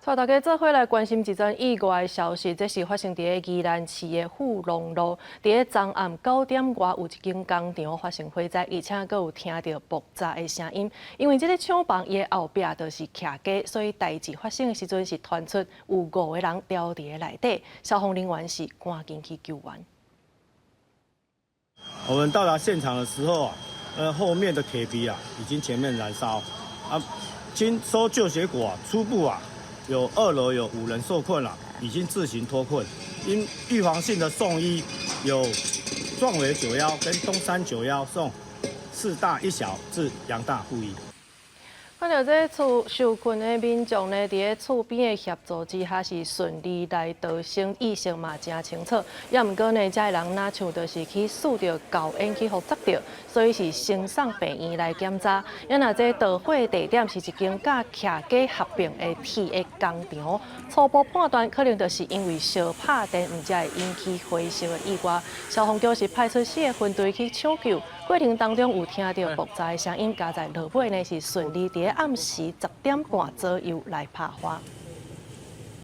帶大家做伙來關心一則意外消息，這是發生佇宜蘭市的富隆路，佇昨暗9點外有一間工廠發生火災，而且閣有聽著爆炸的聲音。因為這个廠房伊的後壁就是徛家，所以代誌發生的時陣是傳出有五個人牢佇內底，消防人員是趕緊去救援。我們到達現場的時候啊，後面的鐵皮啊已經全面燃燒，啊，經搜救結果啊，初步啊，有二樓有五人受困了，已經自行脫困。因預防性的送醫，有壯圍九一跟東山九一送四大一小至陽大附醫。看著這厝受困的民眾呢，佇咧厝邊的協助之下是順利來逃生，意識嘛誠清楚。也毋過呢，這人若像就是去受著厚煙去予砸著，所以是先送病院來檢查。啊若這導火地點是一間佮徛家合併的鐵的工廠，初步判斷可能就是因為相拍電，毋才會引起火燒的意外。消防局是派出四个分隊去搶救，過程當中有聽著爆炸的聲音，佳哉落尾呢是順利佇暗時10點半左右來拍火。